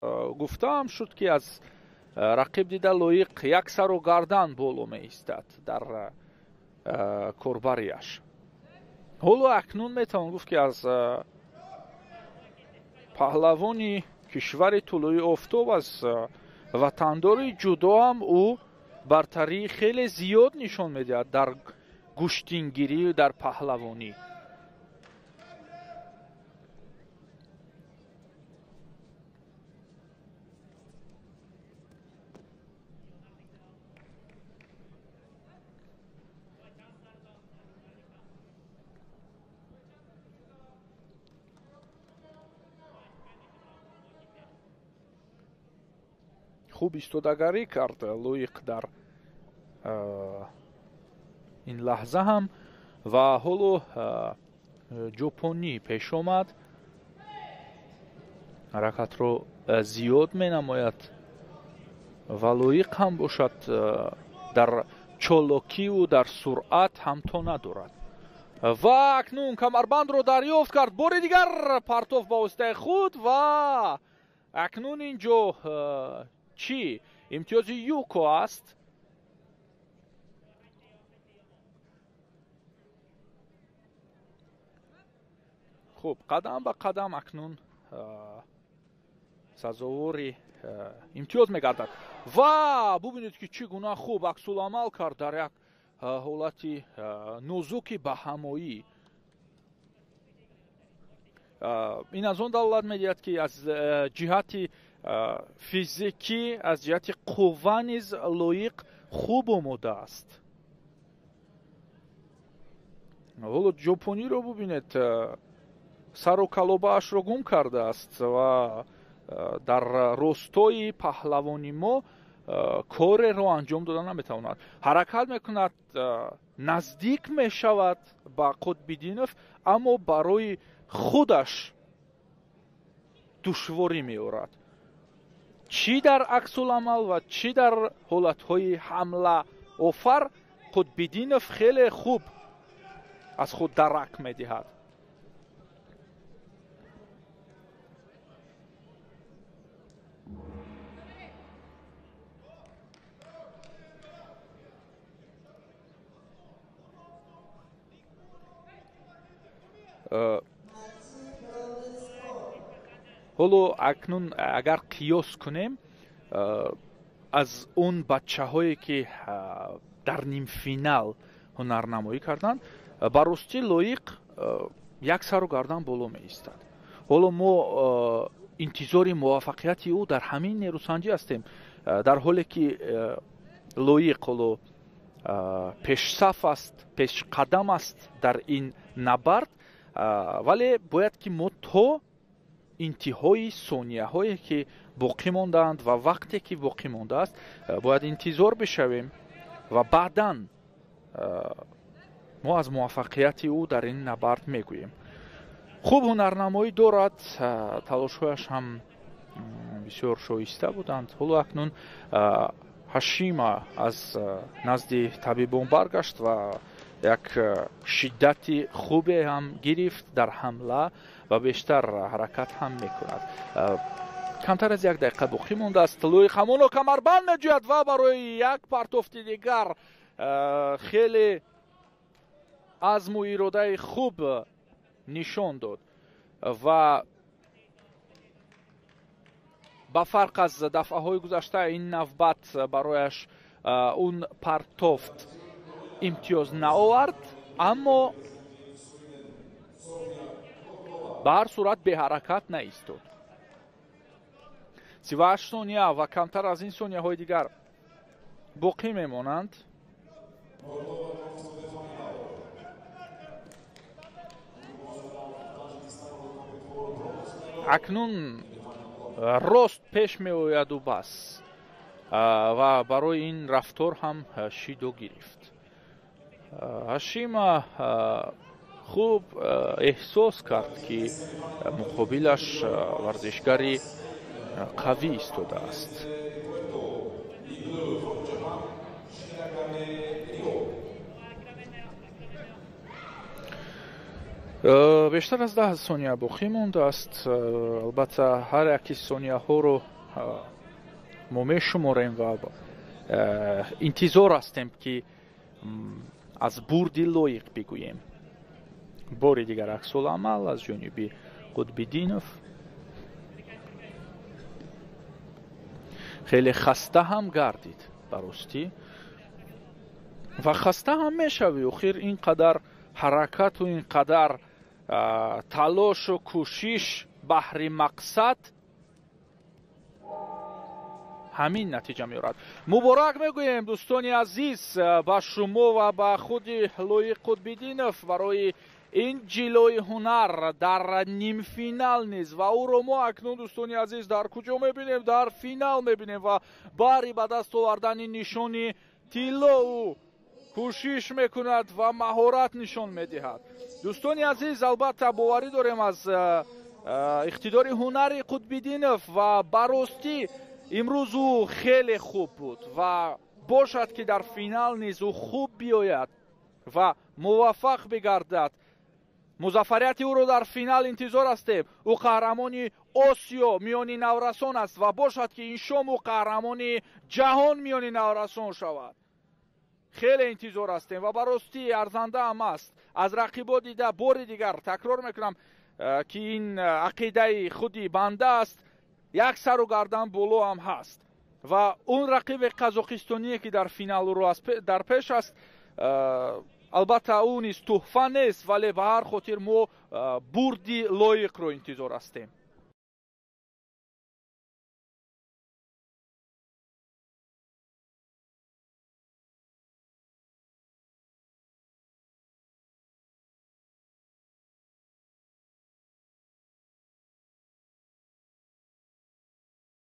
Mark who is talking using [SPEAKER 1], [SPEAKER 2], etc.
[SPEAKER 1] Гуфтаам шуд, ки аз рақиб дида Лоиқ як сару гардан боло меистад дар корбарияш. Ҳоло акнун метавон гуфт, ки аз паҳлавони кишвари тулӯи офтоб, аз ватандори ҷудо ҳам ӯ бартарии хеле зиёд нишон медиҳад дар гӯштингирӣ, дар паҳлавонӣ. Хуб истодагарӣ кард Лоиқ дар ин лаҳза ҳам ва ҳоло ҷопонӣ пеш омад, ҳаракатро зиёд менамояд ва Лоиқ ҳам бошад дар чолокиву дар суръат ҳамто надорад. Ва акнун камарбандро дарёфт кард, бори дигар партоф ба воситаи худ ва акнун ин ҷо чӣ имтиёзи юко аст. Хуб, қадам ба қадам акнун сазовори имтиёз мегардад ва бубинед, ки чӣ гуна хуб аксуламал кард дар як ҳолати нозуки баҳамоӣ. Ин аз он далолат медиҳад, ки аз ҷиҳати физикӣ, аз ҷиҳати қувва низ Лоиқ хуб омода аст. Ҳоло ҷопониро бубинед, сару калобаашро гум кардааст ва дар ростои паҳлавони мо кореро анҷом дода наметавонад. Ҳаракат мекунад, наздик мешавад ба Қутбиддинов, аммо барои худаш душворӣ меорад, чӣ дар аксуламал ва чӣ дар ҳолатҳои ҳамла офар. Қутбиддинов хеле хуб аз худ дарак медиҳад. Ҳоло акнун агар қиёс кунем аз он бачаҳое, ки дар нимфинал ҳунарнамоӣ карданд, ба ростӣ Лоиқ як сару гардан боло меистад. Ҳоло мо интизори муваффақияти ӯ дар ҳамин нерӯсанҷӣ ҳастем, дар ҳоле ки Лоиқ ҳоло пешсаф аст, пешқадам аст дар ин набард, вале бояд ки мо то интиҳои сонияҳое, ки боқӣ мондаанд ва вақте ки боқӣ мондааст, бояд интизор бишавем ва баъдан мо аз муваффақияти ӯ дар ин набард мегӯем. Хуб ҳунарнамоӣ дорад, талошҳояш ҳам бисёр шоиста буданд. Ҳоло акнун Ҳашима аз назди табибон баргашт ва як шиддати хубе ҳам гирифт дар ҳамла ва бештар ҳаракат ҳам мекунад. Камтар аз як дақиқа боқӣ мондааст. Лоиқ ҳамоно камарбанд меҷӯяд ва барои як партофти дигар хеле азму иродаи хуб нишон дод ва ба фарқ аз дафъаҳои гузашта ин навбат барояш он партофт имтиёз наовард, аммо ба ҳар сурат беҳаракат наистод. 38 сония ва камтар аз ин сонияҳои дигар боқӣ мемонанд. Акнун рост пеш меояду бас ва барои ин рафтор ҳам шидо гирифт. Ҳашима хуб эҳсос кард, ки муқобилаш варзишгари қавӣ истодааст. Бештар аз 10 сония боқӣ мондааст. Албатта, ҳар яки сонияҳоро мо мешуморем ва интизор ҳастем, ки аз бурди Лоиқ бигӯем. Бори дигар аксуламал аз ҷониби Қутбиддинов. Хеле хаста ҳам гардид ба ростӣ ва хаста ҳам мешавӣ. Охир ин қадар ҳаракату ин қадар талошу кӯшиш баҳри мақсад ҳамин натиҷа меорад. Муборак мегӯем, дӯстони азиз, ба шумо ва ба худи Лоиқ Қутбиддинов барои ин ҷилои ҳунар дар нимфинал низ. Ва ӯро мо акнун, дӯстони азиз, дар куҷо мебинем? Дар финал мебинем ва бари ба даст овардани нишони тилло ӯ кӯшиш мекунад ва маҳорат нишон медиҳад. Дӯстони азиз, албатта, боварӣ дорем аз иқтидори ҳунари Қутбиддинов ва баростӣ имрӯз ӯ хеле хуб буд ва бошад, ки дар финал низ ӯ хуб биёяд ва муваффақ бигардад. Музаффарияти ӯро дар финал интизор ҳастем. Ӯ қаҳрамони Осиё миёни наврасон аст ва бошад, ки ин шом ӯ қаҳрамони ҷаҳон миёни наврасон шавад. Хеле интизор ҳастем ва ба ростӣ арзанда ҳам аст. Аз рақибо дида, бори дигар такрор мекунам, ки ин ақидаи худи банда аст, як сару гардан боло ҳам ҳаст ва он рақиби қазоқистоние, ки дар финал ӯро дар пеш аст, албатта, ӯ низ тӯҳфа нест, вале ба ҳар хотир мо бурди Лоиқро интизор ҳастем.